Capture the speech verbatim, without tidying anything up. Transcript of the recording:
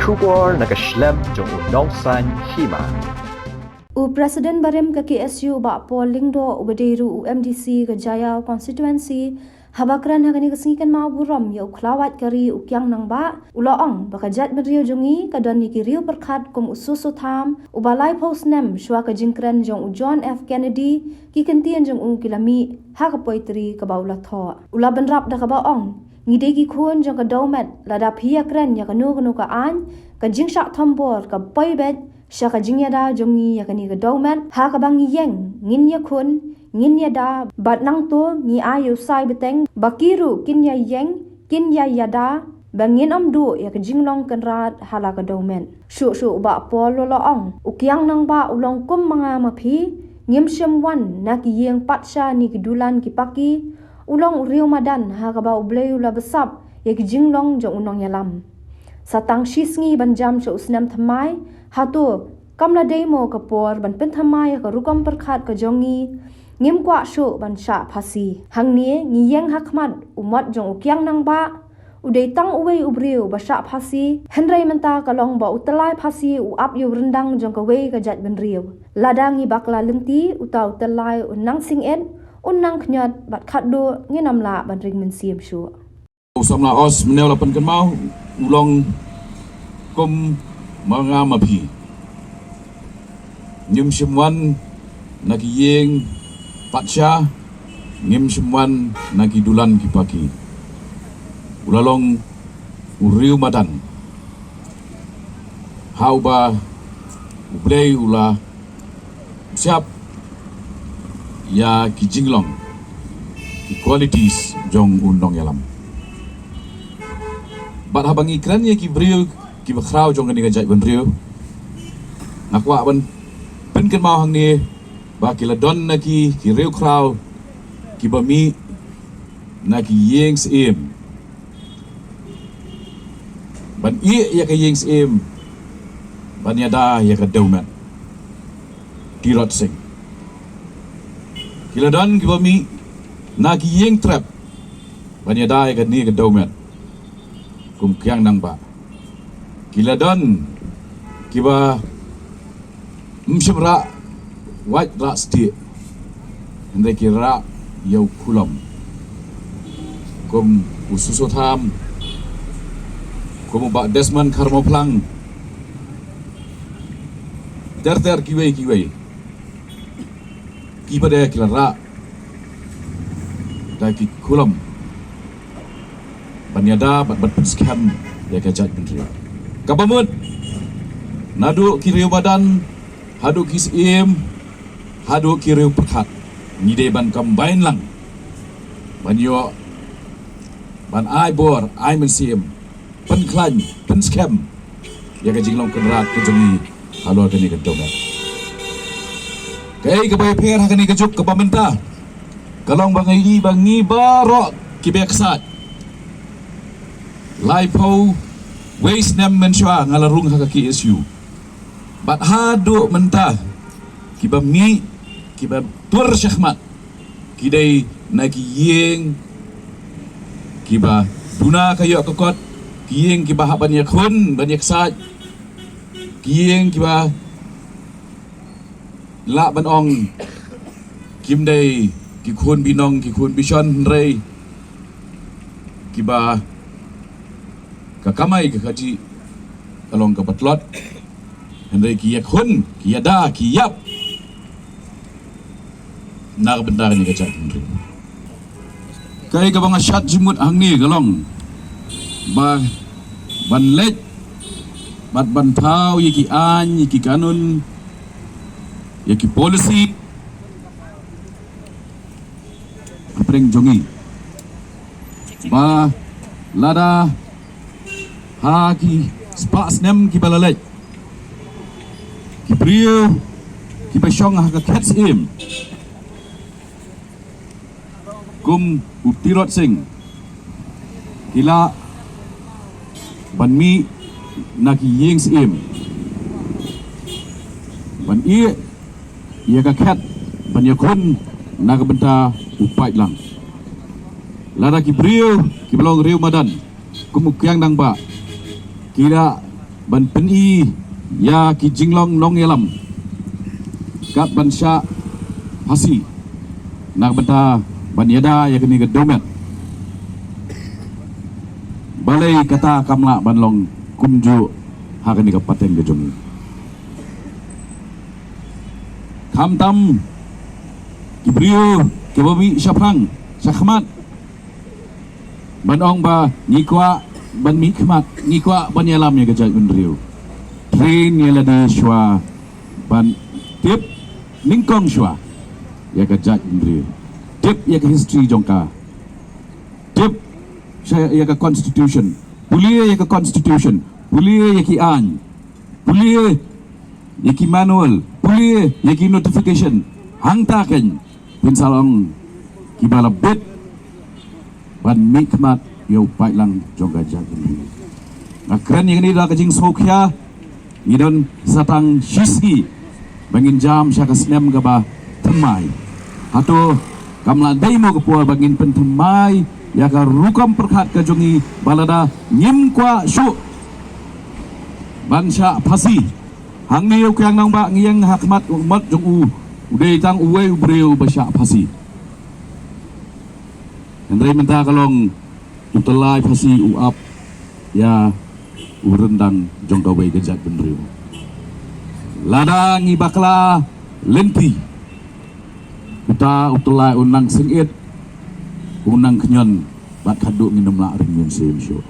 Khubor na ka shlem jong u Nongsaiñ Hima. U President barim ka K S U, Bah Paul Lyngdoh, uba dei ruh u M D C ka Jaïaw constituency, haba kren ha kane ka sngi kynmaw burom ïa u khlawait ka ri u Kiang Nangbah, u la ong ba ka jaitbynriew jong ngi ka don ïa ki riew pyrkhat kum u Soso Tham, uba laiphew snem shuwa ka jingkren jong u John F Kennedy, ki kyntien jong u ki la mih ha ka poetry kaba u la thoh. U la bynrap da kaba ong, ngi dei ki khun jong ka dewmet, lada phi ïakren ïa kano kano ka aiñ, ka jingshah thombor ka poi beit sha ka jingïada jong ngi ïa kane ka dewmet, ha kaba ngi ïeng, ngin ïakhun, ngin ïada, bad nangta ngi ai ïa u sai bteng ba ki ruh kin ïa ïeng, kin ïa ïada, ba ngin ym duh ïa ka jinglong kynrad ha la ka dewmet. Shuh shuh u Bah Paul u la ong, u Kiang Nangbah u long kum ma nga ma phi, ngim shym wan na ki ïing patsha ne ki dulan ki paki, u long u riew madan ha kaba U Blei u la bsap ïa ki jinglong jong u nongïalam. Sa tang shi sngi ban jam sha u snem thymmai, hato kam la dei mo ka por ban pynthymmai ïa ka rukom pyrkhat ka jong ngi? Ngim kwah shuh ban shah phasi. Hangne ngi ïeng ha khmat u mot jong u Kiang Nangbah, u dei tang uwei u briew ba shah phasi, hynrei mynta ka long ba u tyllai phasi u ap ïa u ryndang jong kawei ka jaitbynriew. Lada ngi bakla lynti, uta u tyllai un nang sing-et, un nang khñiot, bad khatduh ngin ym lah ban ring mynsiem shuh. U samla Os mynne u la pynkynmaw, u long kum ma nga ma phi. Ngim shym wan na ki ïing patsha, ngim shym wan na ki dulan ki paki. U la long u riew madan ha uba U Blei u la bsap ïa ki jinglong, ki qualities jong u nongïalam. Bad haba ngi kren ïa ki briew kiba khraw jong kane ka jaitbynriew, nga kwah ban pynkynmaw hangne ba ki la don na ki, ki riewkhraw kiba mih na ki ïing syiem ban ïeh ïa ka ïing syiem ban ïada ïa ka dewmet. Tirot Sing. Ki la don kiba mih na ki ïing trep ban ïada ïa kane ka dewmet kum Kiang Nangbah. Ki la don kiba ym shym rah wait rah stieh, hynrei ki rah ïa u khulom, kum u Soso Tham, kum u Bah Desmond Kharmawphlang, ter ter kiwei kiwei. Kiba dei ki la rah da ki khulom ban ïada bad ban pynskhem ïa ka jaitbynriew. Kaba mut, naduh ki riewmadan haduh ki syiem, haduh ki riewpyrkhat, ngi dei ban combine lang ban ïoh ban ai bor, ai mynsiem, pynkhlaiñ, pynskhem ïa ka jinglong kynrad ka jong ngi halor kane ka dewmet. Kaei kaba ïapher ha kane ka juk kaba mynta ka long ba nga ïohi ba ngi baroh kiba ïaksaid, laiphew wei snem mynshuwa nga la rung ha ka K S U. Bad haduh mynta kiba mih, kiba tur shakhmat, ki dei na ki ïing kiba duna ka ïoh ka kot, ki ïing kiba hap ban ïakhun ban ïaksaid, ki ïing kiba lah ban ong kim dei ki khun binong ki khun bishon, hynrei kiba ka kamai ka kajih ka long kaba tlot, hynrei ki ïakhun, ki ïada, ki ïap na ka bynta kane ka jaitbynriew. Kaei kaba nga shad jingmut hangne ka long ba ban leit bad ban thaw ïa ki aiñ, ïa ki kanun, ïa ki policy hapdeng jong ngi, ba lada ha ki spah snem kiba la leit, ki briew kiba shong ha ka khet syiem kum u Tirot Sing, ki lah ban mih na ki ïing syiem ban ïeh ïa ka khet ban ïakhun na ka bynta u paidlang. Lada ki briew kiba long riewmadan kum u Kiang Nangbah ki lah ban pyni ïa ki jinglong nongïalam kat ban shah phasi na ka bynta ban ïada ïa kane ka dewmet. Balei kata kam lah ban long kumjuh ha kane ka pateng ka jong ngi? Khamtam ki briew kiba mih shaphrang shakhmat ban ong ba ngi kwah ban mih khmat, ngi kwah ban ïalam ïa ka jaitbynriew. Train ïa lade shuwa ban tip nyngkong shuwa ïa ka jaitbynriew, tip ïa ka history jong ka, tip sha ïa ka constitution, pule ïa ka constitution, pule ïa ki aiñ, pule ïa ki manual, pule ïa ki notification. Hangta kein phin sa long kiba la bit ban mih khmat ïa u paidlang jong ka jaitbynriew. Nga kren ïa kane da ka jingsngewkhia. Ngi don sa tang shi sngi ba ngin jam sha ka snem kaba thymmai. Hato kam lah dei mo ka por ba ngin pynthymmai ïa ka rukom pyrkhat ka jong ngi ba lada ngim kwah shuh ban shah phasi? Hangne u Kiang Nangbah ngi ïeng ha khmat u mat jong u, u dei tang uwei u briew ba shah phasi. Hynrei mynta ka long u tyllai phasi u ap ïa u ryndang jong kawei ka jaitbynriew. Lada ngi bakla lynti, uta u tyllai u nang sngewit, u nang khñiot bad khadduh ngin ym lah ring mynsiem shuh.